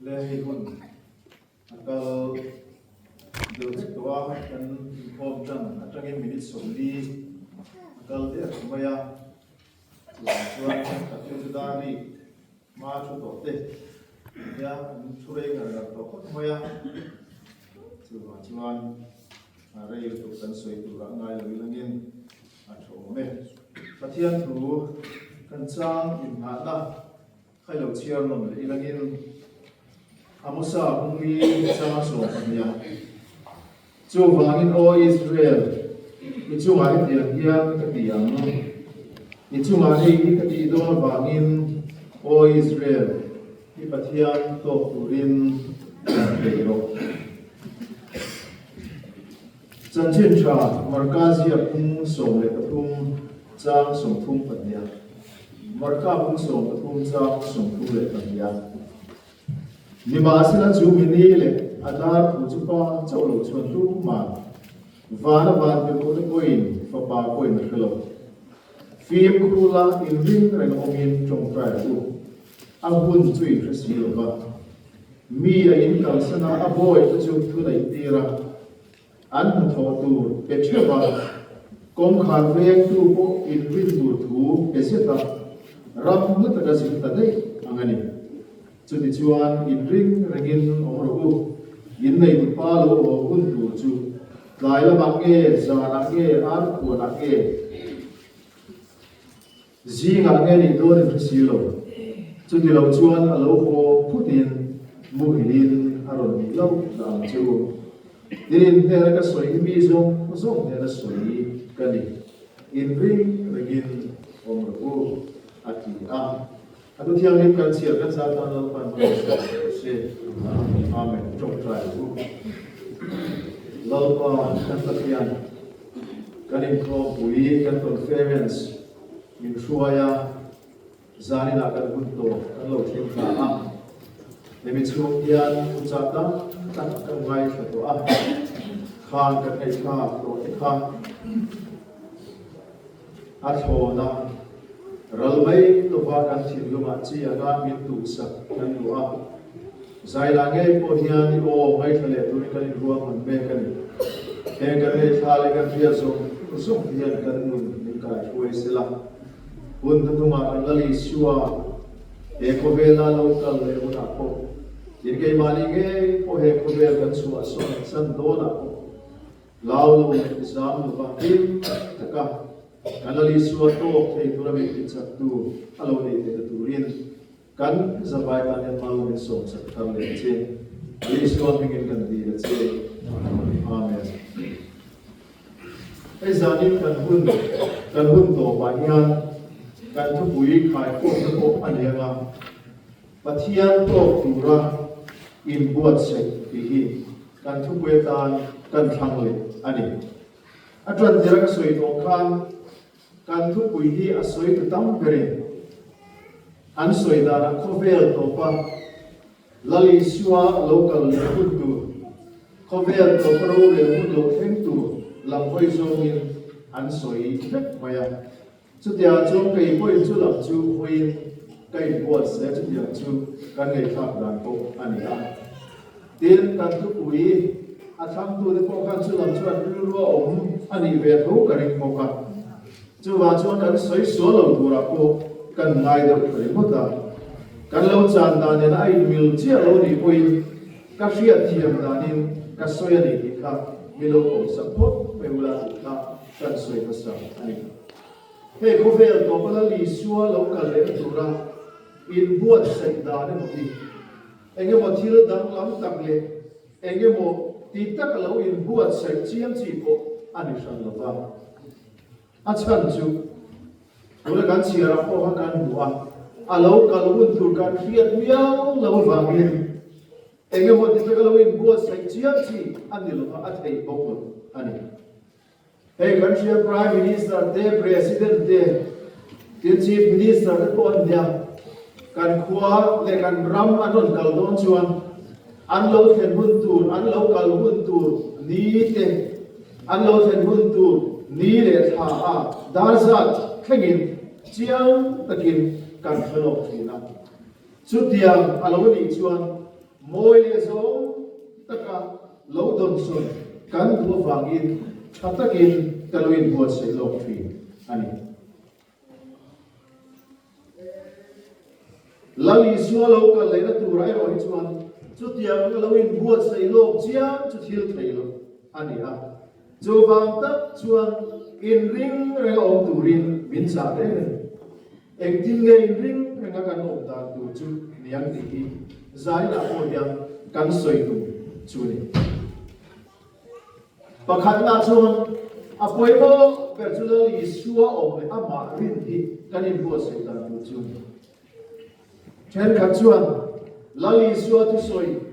Le hei hun a kal deuh hlek tawh a, kan inkhawm tan atangin minute 40 a kal der tawh mai a, chuvang chuan thenkhat te chu dar rik hma thu tawh te nia an thu rei ngar ngar tawh khawp mai a, chuvang chuan a rei lutuk kan sawi turah a ngai lo ilangin a tha awm e. Pathian thu kan chang inngahna. Kha lo chhiar nawn leh ilangin Amosa hungli changa sawm pahnih a. Chuvangin Aw Israel, i chungah hetiang hian ka ti ang, i chungah hei hi ka tih dawn avangin Aw Israel, i Pathian tawk turin kan peih rawh. Chanchin tha Marka ziak bung 13 chang 32 a. Marka bung 13 chang 32 a. Nimahsela chu mini leh a dar thu chu pa chauh lo chuan tumah vana van tirhkohte pawhin fapa pawhin a hre lo. Fimkhur la inring reng awmin tawngtai rawh u. A hun chu in hre si lo va. Mi a in kalsan a, a bawi te chu thu neih tir a, an hnathawh tur pe theuh a, kawngkhar vengtu pawh in rin tur thu pe zet a, ram hla taka zin ta daih ang a ni. Chutichuan in ring rengin awm rawh u, in neitupa lo haw hun tur chu tlai lamah nge, zanah nge, arkhuanah nge, Zingah nge nih dawn in hre si lo. Chuti lo chuan a lo haw phutin muhilin a rawn nih loh dah ang che u. Tin in hnena ka sawi hi mi zawng zawng hnena sawi ka ni. In ring ringin awm rawh u, a ti a. A thu thianghlim kan chhiar kan zah tan Lalpan hmangaih rawh se. Amen. Tawngtai rawh u. Lalpa kan Pathian, kan inkhawmpui, kan conference min hruai a, zaninah kan hun tawh kan lo thleng ta a. Hemi chhung hian thuchah tam tak kan ngaithla tawh a, khan kan ngaihthlak tawh te kha a thlawn a, ral mai lova kan thinlungah chi anga min tuhsak kan duh a. Zailah ngei pawh hian i aw ngaithla leh turin kan inruahman mek a ni. Heng kan ngaihthla leh kan hriat zawng zawng hian kan nun min kaihruai sela. Hun hnuhnungah kan Lal Isua he khawvela lo kal leh hunah pawh tin keimahni ngei pawh he khawvel kan chhuah sawn san dawnah pawh hlau lo leh zam lova hlim taka kan Lal Isua tawk thei tura min tichaktu a lo neih theihna turin Kan zavai tan hian mal min sawm chak thar leh a che. Isua hmingin kan dil a che. Amen. Hei zanin kan hun kan hun tawpah hian kan thupui khaikhawmna pawh a ni ang a, Pathian tawk tura inbuatsaih tih hi kan thupui atan kan thlang leh a ni. A ṭantir a ka sawi tawh khan Kan thupui hi a sawi tu tam berin an sawi danah khawvel tawpa Lal Isua lo kal leh hun tur, khawvel tawpa rorel hun lo thleng tur lam hawi zawngin an sawi vek mai a. Chutiang chuan kei pawhin chu lam chu hawiin ka inbuatsaih a, chutiang chu kan ngaihthlak dan pawh a ni a. Tin, kan thupui a thlangtute pawh khan chu lam chu an rilru a awm a nih ve tho ka ring bawk a. Chuvang chuan kan sawi sual lo turah pawh kan ngai deuh tha ringawt a. Kan lo chan dan nen a inmil chiah lo nih pawhin ka hriatthiam danin ka sawi a ni tih kha mi lo awmsak phawt mai ula tih kha kan sawi hmasa a ni. Hei khawvel tawpa Lal Isua lo kal lehna tura inbuatsaih dan emaw hi Engemaw thil danglam tak leh engemaw ti taka lo inbuatsaih chiam chi pawh a ni hran lo va. A chhan chu tuna kan chhiarah pawh kha kan hmu a, a lo kal hun tur kan hriat miau lo avangin engemaw ti taka lo inbuatsaih chiam chi a ni lo va, a theih bawk lo a ni. Hei kan hria Prime Minister te, President te, tin Chief Minister te pawh an nia. Kan khua leh kan ram an rawn kal dawn chuan an lo thlen hun tur, an lo kal hun tur ni te, an lo thlen hun tur ni leh thla a dar zat thlengin chiang takin kan hre lawk thin a. Chutiang a lo nih chuan. Mawi leh zawng taka lo dawnsawn kan duh avangin tha takin ka lo inbuatsaih lawk thin a ni. Lal Isua lo kal lehna turah erawh hi chuan chutiang a lo inbuatsaih lawk chiam chu thil thei lo a ni a. Chuvang tak chuan inring reng a awm turin min chah reng a ni. Engtin nge inring renga kan awm dan tur chu niang tih hi zainah pawh hian kan sawi tum chu a ni. Pakhatna chuan a pawimawh ber chu Lal Isua awm leh amah rin hi kan inbuatsaih dan tur chu a ni. Thenkhat chuan Lal Isua thusawi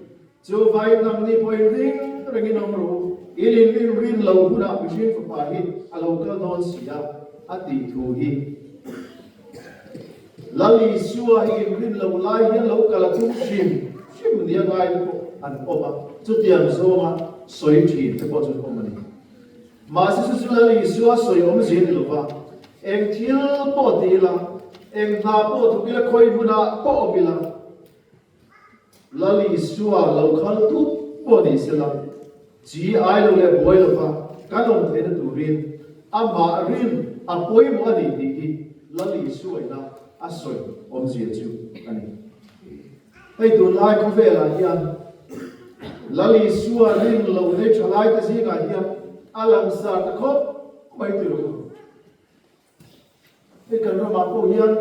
chu vai nangni pawh inring rengin awm rawh u, in inrin rin lo hunah mihring fapa hi a lo kal dawn si a, a tih thu hi. Lal Isua hi inrin loh lai hian lo kal a tum hrim hrim nia ngai te pawh an awm a, chutiang zawnga sawi thin te pawh chu an awm a ni. Mahse chu chu Lal Isua sawi awmzia ni lova, eng thil pawh ti ila, eng hna pawh thawk ila, khawi hmunah pawh awm ila, Lal Isua lo khal tut pawh ni sela, chi ai lo leh buai lova kan awm theihna turin amah rin a pawimawh a ni tih hi Lal Isua ina a sawi awmzia chu a ni. Hei tunlai khawvelah hian Lal Isua rin loh nei thalaite zingah hian a langsar ta khawp mai ti rawh u. Hei kan ramah pawh hian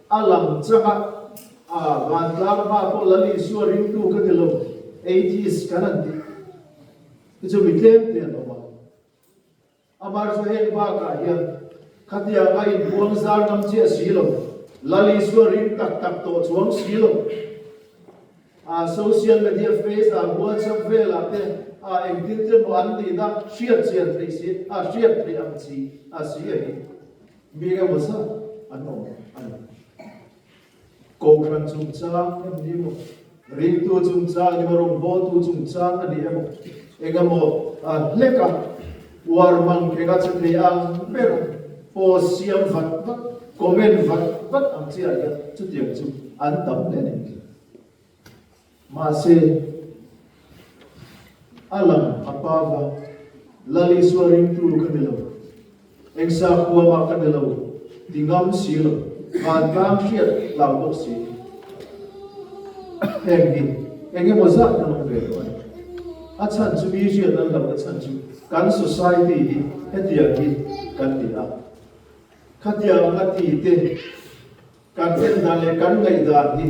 a lang chang a, a vantlang hma pawh Lal Isua ringtu ka ni lo, atheist kan han tih te chu mi tlem te an awm a. Amah chu heng bakah hian khatiang a inbuang zar ngam chiah si lo, Lal Isua ring tak tak tawh chuang si lo. A social media face ah WhatsApp velah te a engtin te maw an nihna hriat chian theih si a hriat theih ang chi a si a hi mi emaw zat an awm a ni. Kohhran chungchang em ni maw, ringtu chungchang emaw rawngbawltu chungchang a ni emaw engemaw a hlek a uar mang khenga che thei ang ber post siam vat vat comment vat vat ang chiah hian chutiang chu an tam hle a ni. Mahse, a lang a pa va, Lal Isua ringtu ka ni lo, eng sakhua mah ka ni lo ti ngam si lo, vantlang hriat hlau bawk si. Heng hi eng emaw zat kan awm ve tawh a ni. A chhan chu mi hriat an lohna chhan chu kan society hi hetiang hi kan ni a. Khatiang a ti te Kan en dan leh kan ngaihdan hi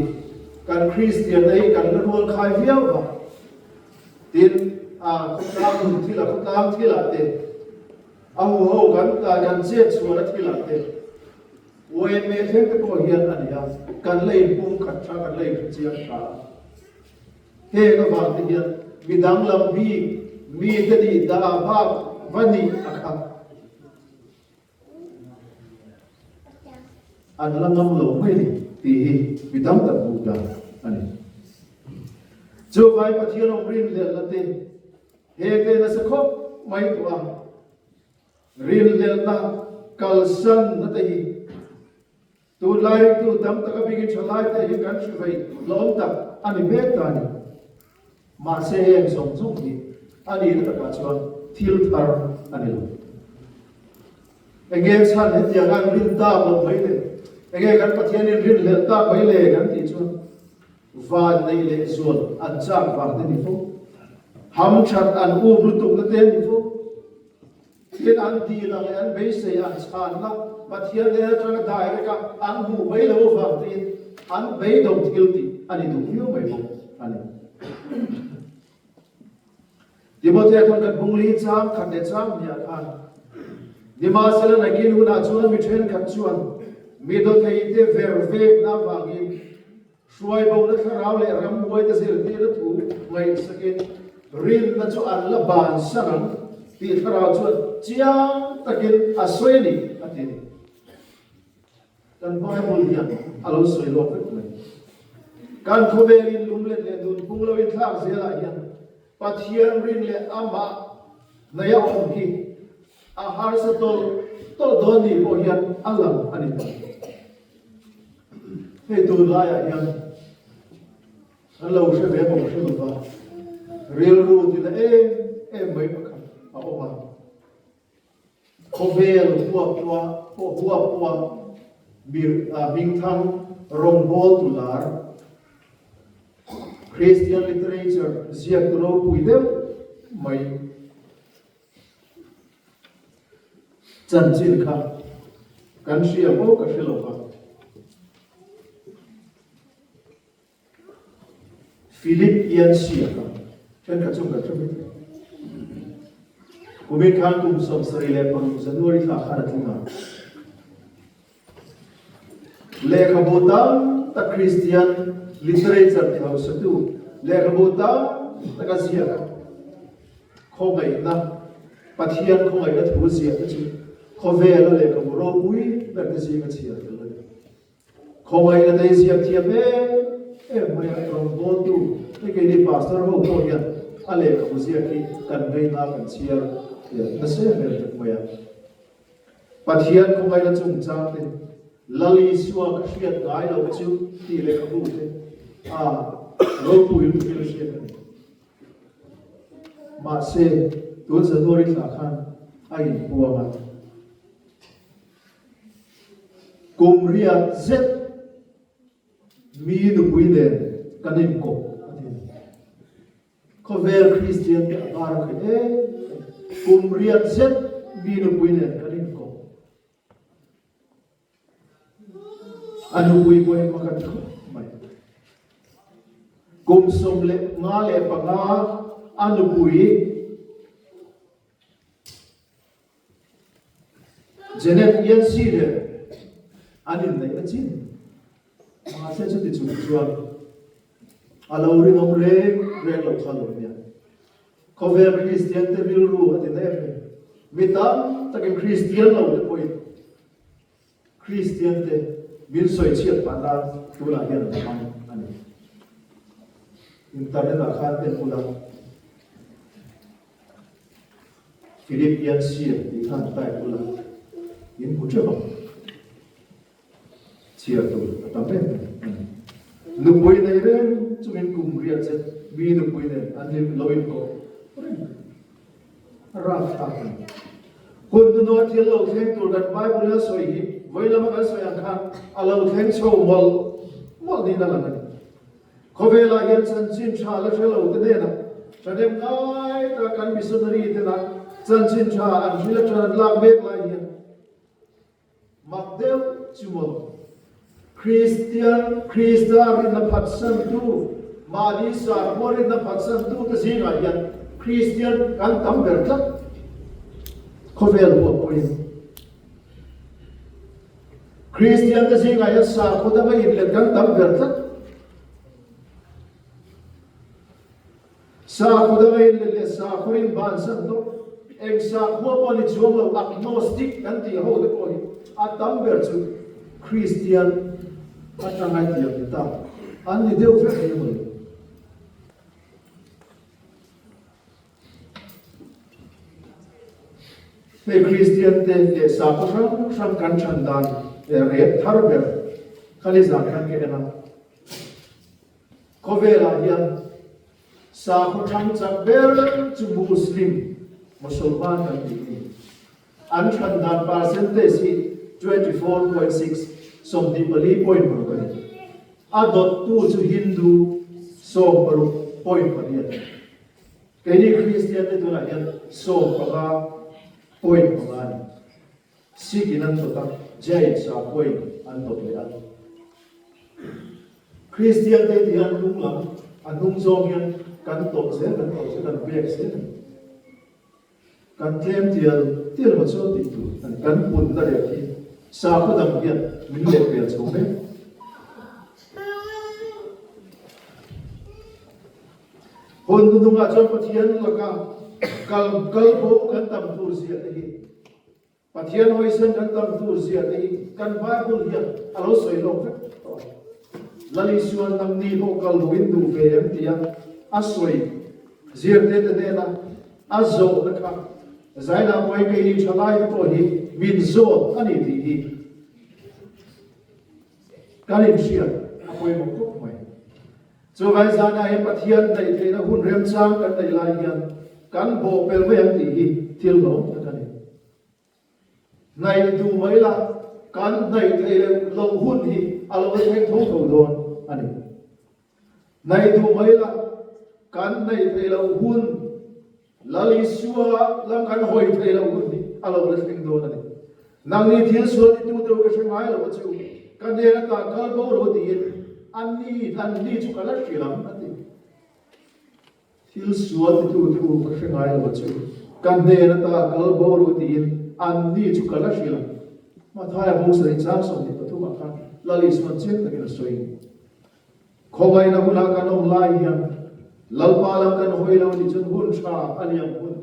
kan Kristianna hi kan la rual khai viau va. Tin, a khawtlang nun thil a khawtlang thilah te, a huho kan kan chet chhuahna thilah te, YMA thleng te pawh hian a ni a, kan la inpum khat tha, kan la inhre chiang tha a. Heng avang te hian mi danglam bik, mite nih dah bak va nih a khat. An la ngam lo mai ni tih hi mi tam tak hmuh dan a ni. Chuvai Pathian awm rin leh la te he te nasa khawp mai tawh a, rinhlelhna kalsan na te hi Tunlai ringtu tam tak a bikin thalai te hi kan hri vei hlawm tak a ni mek ta a ni. Mahse heng zawng zawng hi a nihna takah chuan thil thar a ni lo. Enge chhan hetiang an rin tak lo mai le? Enge kan Pathianin rin hlelh tak mai le kan tih chuan van neih leh zual an chak vang te ni fo. Hamthat an um lutukna te ni fo. Thil an dil ang leh an beisei an chhanna Pathian hnen atanga direct a an hmuh mai lo avang tein an beidawng thil tih a ni duh viau mai bawk a ni. Timothea khan kan bungli chang khat leh chang hniah khan Nimahsela nakin hunah chuan mi thenkhat chuan mi dawthei te ver vekna avangin Hruai bona thlarau leh ramhuaite zirtirna thu ngaihsakin rinna chu an la bansan ang tih thlarau chuan chiang takin a sawi a ni, a ti a ni. Kan Bible hian a lo sawi lawk vek mai. Kan khawvelin lumlet leh nunphung lo inthlak zelah hian Pathian rin leh amah hnaia awm hi A harsa tawlh tawlh dawn nih pawh hian a lang a ni ta. Hei tun laiah hian Kan lo hre ve bawk hre lova, rilru tina em em mai pakhat a awm a. Khawvel huapua huapua hmingthang rawngbâwl tu lar Christian literature ziaktu ropui deuh mai chanchin kha kan hria maw ka hre lo va. Philip Yancey-a kha thenkhat chu kan hre mai thei. Kumin khan kum 76 January thla khan a tling a. Lehkhabu tam tak Kristian literature ti hausatu lehkhabu tam tak a ziak a. Khawngaihna, Pathian khawngaihna thu ziah te chu khawvela lehkhabu ropui ber te zinga chhiar tel a ni. Khawngaihna te ziak thiam em em mai a, rawngbawltu te keini pastor ho pawh hian a lehkhabu ziak hi kan ngaina kan chhiar nasa em em vek mai a. Pathian khawngaihna chungchang te, Lal Isua ka hriat ngai loh chu tih lehkhabu te a ropui lutuk in hriat a ni. Mahse, tun January thla khan a inpuang a. Kum riat zet mi nupui nen kan inkawp a ti. Khawvel Kristian te a bar a khaih em em. Kum riat zet mi nupui nen kan inkawp. A nupui pawh hi hma ka ti khawp mai. Kum 15 a nupui Janet Yancey leh an inneih a chin. Mahse chuti chung chuan a lo rinawm reng reng loh kha lo nia. Khawvel Kristian te rilru a ti na em em. Mi tam takin Kristian lo te pawhin Kristian te min sawi chhiat pah nan tunah hian an hmang a ni. Internet ah khan en ula Philip Yancey tih khan type ula in hmu teuh ang. Chhiar tur a tam em em a ni. Nupui nei reng chungin kum riat zet mi nupui nen an lo inkawp reng. A rapthlak a ni. Hun hnuhnawh thil lo thleng tur kan Bible a sawi hi vawi lama kan sawi ang khan a lo thleng chho mawlh mawlh niin a lang a ni. Khawvelah hian chanchin tha la hre lo te hnenah thahnem ngai taka kan missionary tena chanchin tha an hril atang an lak mek lai hian Mak deuh chu maw? Kristian, Krista rinna phatsantu, mahni sakhua rinna phatsantu te zingah hian Kristian kan tam ber tlat. Khawvel huap pawhin Kristian te zingah hian sakhua danga inlet kan tam ber tlat. Sakhua danga inlet leh sakhua rin bansan tawh, eng sakhua pawh ni chuang lo, agnostic kan tih ho te pawh hi a tam ber chu Kristian atanga tiang ni ta an ni deuh vek mai mawle. Hei Kristian te leh sakhua hrang hrang kan chhan dan rep thar ber kha nizan khan ka en a. Khawvelah hian sakhaw thang chak ber chu Muslim, Mosolman kan tih a ni. An than dan percentage hi 24.6, 24.6 a ni. A dawttu chu Hindu, 16.8. Keini Kristian te tunah hian 15.5 a ni. Sikh in an dawt a, Jain sakhua in an dawt leh a. Kristian te ti hian hnung lam a hnung zawng hian kan tawlh zel kan tawlh zel kan bek zel a ni. Kan tlem tial tial maw chuan tih tur a ni. Kan punna leh khi sakhua dang hian min leh pel chho mek. Hun hnuhnungah chuan Pathian laka kal kal bo kan tam tur zia te hi Pathian hawisan kan tam tur zia te hi kan Bible hian a lo sawi lawk vek tawh a. Lal Isuan nangni pawh kal bo in duh ve em tia a sawi zirte te hnena a zawhna kha Zainah pawhin keini thalai te pawh hi min zawt a ni tih hi kan inhriat a pawimawh khawp mai. Chuvai zanah hian Pathian neih theihna hun remchang kan neih lai hian kan bawhpelh mai ang tih hi thil hlawm tak a ni. Hnaih duh mai la, kan hnaih theih leh loh hun hi a lo la thleng tho tho dawn a ni. Hnaih duh mai la, kan hnaih theih loh hun, Lal Isua lam kan hawi theih loh hun hi a lo la thleng dawn a ni. Nangni thil sual titute u ka hre ngai lo a chu, ka hnen ata kal bo ro tiin anni anni chu ka la hrilh ang a ti. Thil sual titute u ka hre ngai lo a chu, ka hnen ata kal bo ro tiin anni chu ka la hrilh ang. Mathaia bo sarih chang 23 ah khan Lal Isuan chiang takin a sawi. Khawngaihna hunah kan awm lai hian Lalpa lam kan hawi lo nih chuan hun tha a liam hun,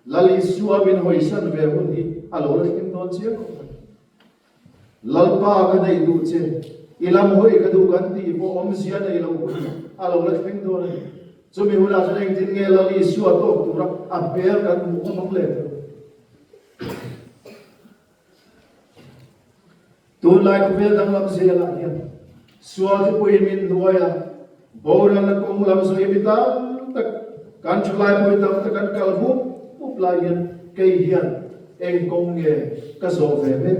Lal Isua min hawisan ve hun hi a lo la thleng dawn chiang khawp mai. Lalpa ka neih duh che, i lam hawi ka duh kan tih pawh awmzia nei lo hun a lo la thleng dawn a ni. Chumi hunah chuan engtin nge Lal Isua tawk tura a hmel kan hmuh ngam ang le? Tunlai khawvel danglam zelah hian sual thupui min hnuai a, boralna kawng lam zawih mi tam tak, kan thalai pui tam tak an kal mup mup lai hian kei hian eng kawng nge ka zawh ve mek?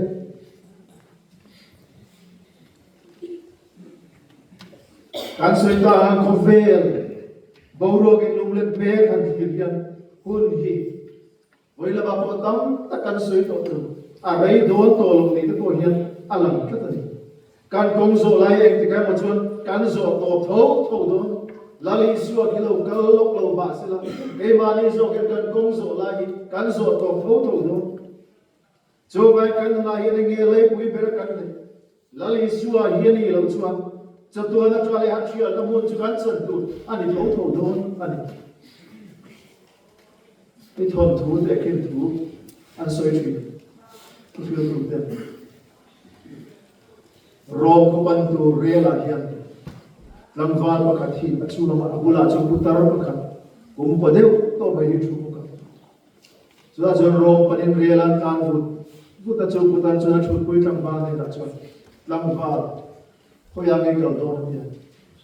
Kan sawi ta ang khawvel boruak in lunglet mek han thlir hian hun hi Vawi lamah pawh tam tak kan sawi tawh chu a rei dawn tawh lo ni te pawh hian a lang tlat a ni. Kan kawng zawh lai engtik emaw chuan kan zawh tawp tho tho dawn. Lal Isua khi lo kal lawk lo mah sela keimahni zawk hian kan kawng zawh lai hi kan zawh tawp tho tho dawn. Chuvai kan nunah hian enge leipui ber kan neih? Lal Isua hi a nih loh chuan chatuan atanga leh a thialna hmun chu kan chan tur a ni tho tho dawn a ni. I thawnthu leh khin thu an sawi thin thu hriltu ten. Rom khaw pan tur rel ah hian tlangval pakhat hi a chhung a, a bulah chuan putar pakhat kum paw deuh tawh mai hi thu bawk a. Chutah chuan Rom panin rel an tlan vut vut a, chu putar chuan a thutpui tlangval hnenah chuan, Tlangval, khawiah nge i kal dawn a tia.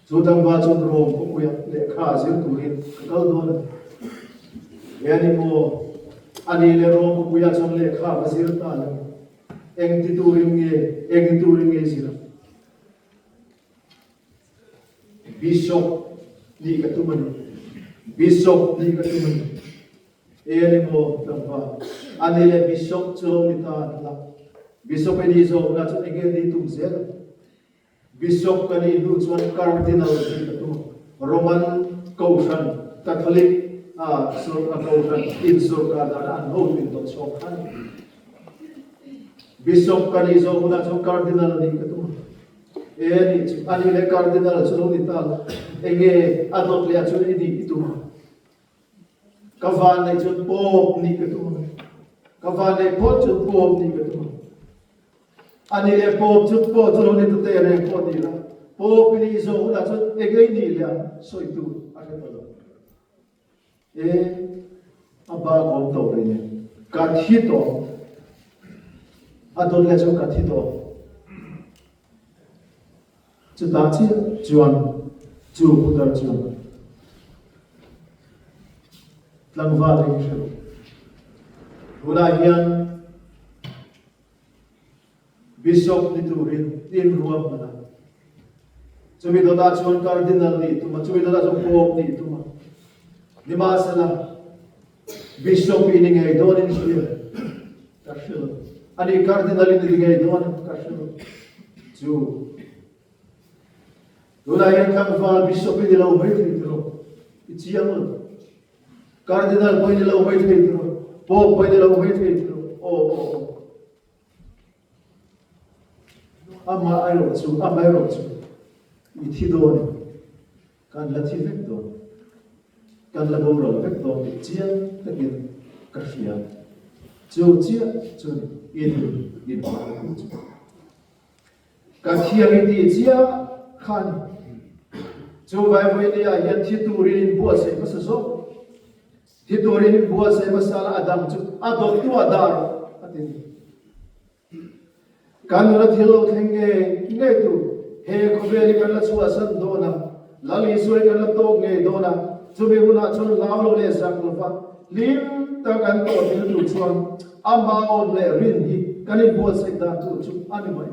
Chu tlangval chuan Rom khawpuia lehkha zir turin ka kal dawn a ti. He a ni maw? A nih leh Rom khawpuiah chuan lehkha va zir ta lo. Eng ti turin nge, eng ti turin nge i zir a? Bishop nih ka tum a ni. Bishop nih ka tum a ni. E a ni maw tlangval? A ni le Bishop chu lo ni ta an la. Bishop i nih zawkna chu enge ni tum zel ang? Bishop ka nih hnu chuan Cardinal nih ka tum ang. Roman Kohhran Catholic a Kohhran in sorkar dana an hotu in dawt chhawk kha a ni. Bishop ka nih zawk hunah chuan Cardinal nih ka tum ang. E a nih chu, a nih leh Cardinal chu lo ni ta la, enge a dawt leh ah chuan i nih i tum ang. Ka van neih chuan Pope nih ka tum ang. Ka van neih phawt chuan Pope nih ka tum ang. A nih leh Pope chu pawh chu lo ni ta teh reng pawh ni la, Pope i nih zawh hunah chuan enge i nih leh ang sawi tur a hre ta lo. E, a bak awm tawh rih nen, ka thi tawh. A dawt leh chuan ka thi tawh. Chutah chiah chuan chu putar chuan tlangval hi hre lo. Tunah hian Bishop ni turin inruam hman a. Chumi dawtah chuan Cardinal nih tum a, chumi dawtah chuan Pope nih tum a. Nimahsela, Bishop i ni ngei dawnin hria ka hre lo. Ani Cardinal i ni ngei dawnin ka hre lo. Chu tunah hian tlangval Bishop i ni lo mai thei tiraw? I chiang lo. Cardinal pawh i ni lo mai thei tiraw? Pope pawh i ni lo mai thei tiraw? Aw aw aw. Amah erawh chu, amah erawh chu i thi dawn em? Kan la thi vek dawn, kan la boral vek dawn tih chiang takin ka hria. Chu chiah chu i nun inhmahna tur chu. Ka thiam i tih chiah kha a ni. Chu Vaivawinia hian thi turin inbuatsaih hmasa zawk. Thi turin inbuatsaih hmasa la a dang chu a dawttu a dah rawh a ti ni. Kan nuna thil lo thleng ngei ngei tur he khawvel hi kan la chhuahsan dawn a. Lal Isua hi kan la tawk ngei dawn a, chumi hunah chuan hlau lo leh zak lova hlim tak kan tawh thil tur chuan amah awm leh rin hi kan inbuatsaih dan tur chu a ni mai.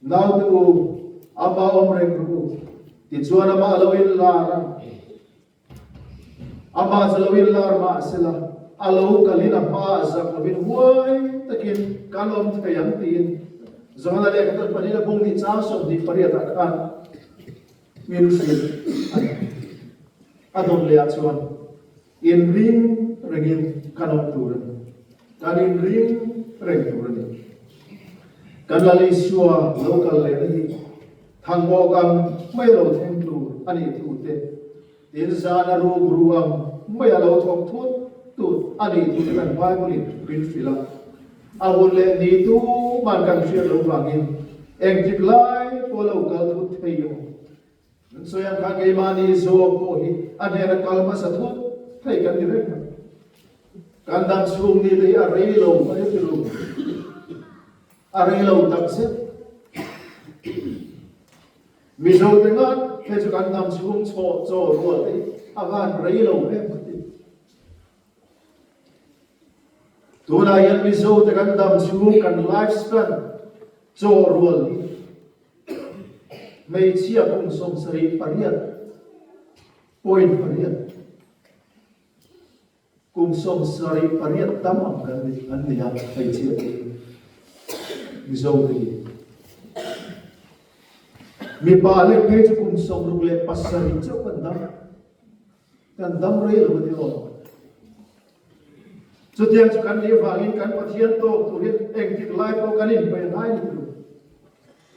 Naute u, amah awm reng rawh u, tichuan amah lo inlar ang. Amah chu lo inlar mah sela, a lo kalin a hmaah zak lovin huai takin kan awm thei ang tiin Johana lehkha tan pahnihna bung hnih chang 28 ah khan min hrilh a ni. A dawn leh ah chuan inring rengin kan awm tur a ni. Kan inring reng tur a ni. Kan Lal Isua lo kal lehna hi Thangawk ang mai lo thleng tur a nih thu te, tin zana ruk ru ang mai a lo thawk thut tut a nih thu te kan Bible in min hrilh a. A hun leh ni tu man kan hriat lo vangin engtik lai pawh lo kal thut thei emaw an sawi ang khan keimahni zawk pawh hi a hnena kal hmasa thut thei kan ni reng mai. Kan dam chhung ni te hi a rei lo a ni ti ru. A rei lo tak zet. Mizo te ngat hei chu kan dam chhung chhaw chaw rual te hi a van rei lo em ka ti. Tunah hian Mizo te kan dam chhung kan life span chaw rual hi hmeichhia kum 78 point pariat. Kum 78 tam ang kan ni an ni a, hmeichhia te hi Mizo te hi. Mipa lek phei chu kum 67 chauh kan dam. Kan dam rei lo a ni aw. Chutiang chu kan nih vangin kan Pathian tawk turin engtik lai pawh kan inpeih ngai ni tur.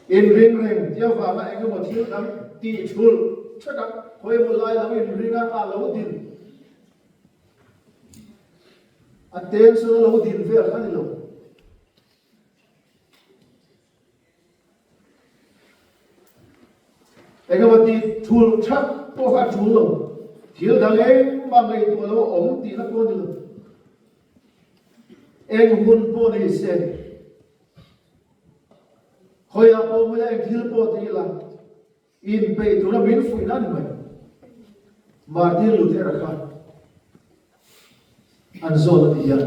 Inring reng tia vanga eng emaw thil dang tih thulh thek a, khawi emaw lai lo inring a, a lo din. A tension a lo din vel kha a ni lo. Eng emaw tih thulh thak pawh kha a tul lo. Thil dang engmah ngaihtuah lo a awm tihna pawh a ni lo. Eng hun pawh ni se. Khawiah pawh hmuna eng thil pawh ti ila, inpeih tura min fuihna a ni mai. Martin Luther-a kha an zawt a ti hian,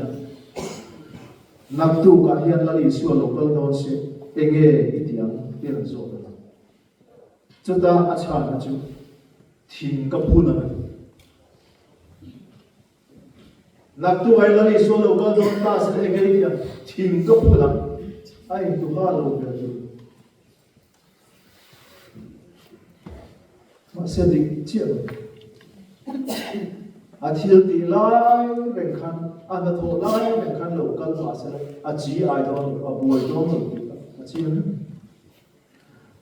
Naktukah hian Lal Isua lo kal dawn se, enge i ti ang? tiin an zawt a. Chuta a chhanna chu, Thing ka phun ang a ti. Naktuk ai Lal Isua lo kal dawn ta se eng ei hian thing ka phun ang a intuha lo hmel chu. Mahse dik chiah lo. A thil tih lai reng khan, a hnathawh lai reng khan lo kal mahse a chi ai dawn lo, a buai dawn lo tih kha a chiang reng.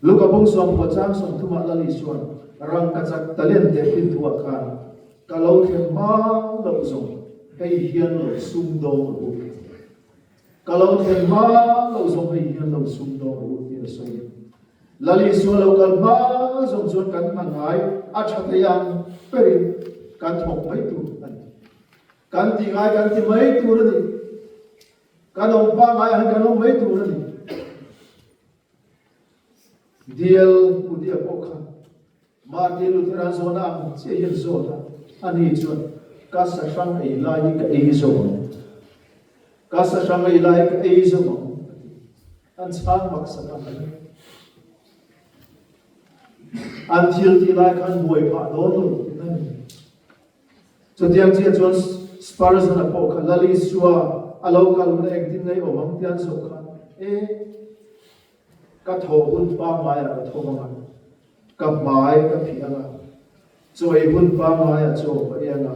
Luka bung sawmkua chang sawmthumah Lal Isua'n rangkachak talent teh finthua khan ka lo thlen hma loh zawng hei hian lo sum dawng rawh u. Ka lo thlen hma loh zawng hei hian lo sum dawng rawh u tiin a sawi. Lal Isua lo kal hma zawng chuan kan hna ngai a tha thei ang berin kan thawk mai tur a ni. Kan ti ngai kan ti mai tur a ni. Kan awm pangngai ang hian kan awm mai tur a ni. Dial Mudia pawh kha Martin Luther-a zawhna ang chiah hian zawt a, ani chuan, Ka sahrang ei lai hi ka ei zo ang. Ka sahrang ei lai hi ka ei zo ang, a ti. An chhang maksak ang a ni. An thil tih lai khan buai phah dawn lo tih a ni. Chutiang chiah chuan Spurgeon-a pawh kha Lal Isua a lo kal hun a engtin ngei awm ang tia an zawh khan, E, ka thawh hun pangaiah ka thawm ang a, ka hmai ka phih ang a, chaw ei hun pangaiah chaw ka ei ang a,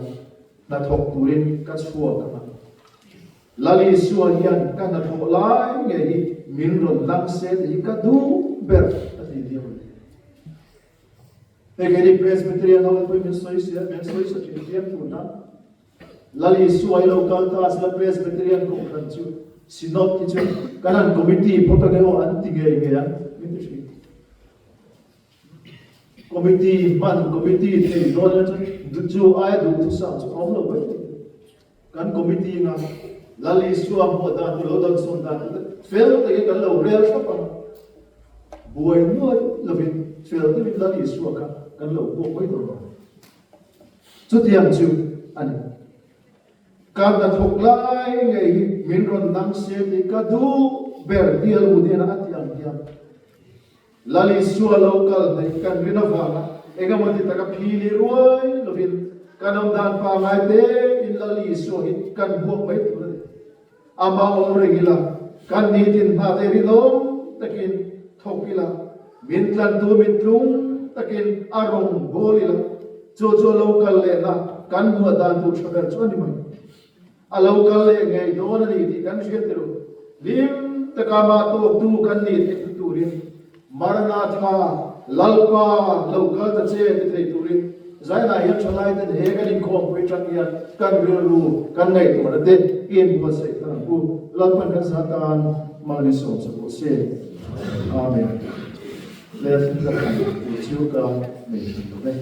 hnathawk turin ka chhuak ang a. Lal Isua hian ka hnathawh lai ngei hi min rawn lang se tih hi ka duh ber a ti diam a ni. Hei keini Presbyterian ho te pawhin min sawi sia, min sawi sa thin thiam tur na. Lal Isua i lo kal ta sila Presbyterian kohhran chu Synod hi chu kan han committee phawt ange aw an ti ngei ngei ang min ti thin. Committee hman committee thei dawn ila chu chu aia duhthusam chu a awm lo mai thei. Kan committee nga Lal Isua hmuh dan tur lo dawnsawn dan tur te fel takin kan lo rel thlap ang. Buai nuai lovin fel deuhin Lal Isua kha kan lo buak mai dawn lo. Chutiang chu a ni. Ka hnathawk lai ngei hi min rawn nang se tih ka duh ber bial u hnenah a ti ang hian Lal Isua lo kal hnaih kan rin avanga engemaw ti taka phili ruai lovin kan awm dan pangngai tein Lal Isua hi kan buak mai tur a ni. Amah awm reng ila, kan nitin hna te rinawm takin thawk ila, min tlantu min tlung takin a rawn bawl ila, chu chu a lo kal lehna kan hmuah dan tur tha ber chu a ni mai. A lo kal leh ngei dawn a ni tih kan hriat tirh u. Hlim taka amah tawktu kan nih theihna turin Maranatha, Lalpa, lo kal ta che ti thei turin Zainah hian thalaiten he kan inkhawmpui tang hian kan rilru kan ngaihtuahna te inbuatsaih thar ang u. Lalpan kan za tan mal ni sawm sa pawh se. Amen. Leh ka thlan tur chu ka nei hran lo e.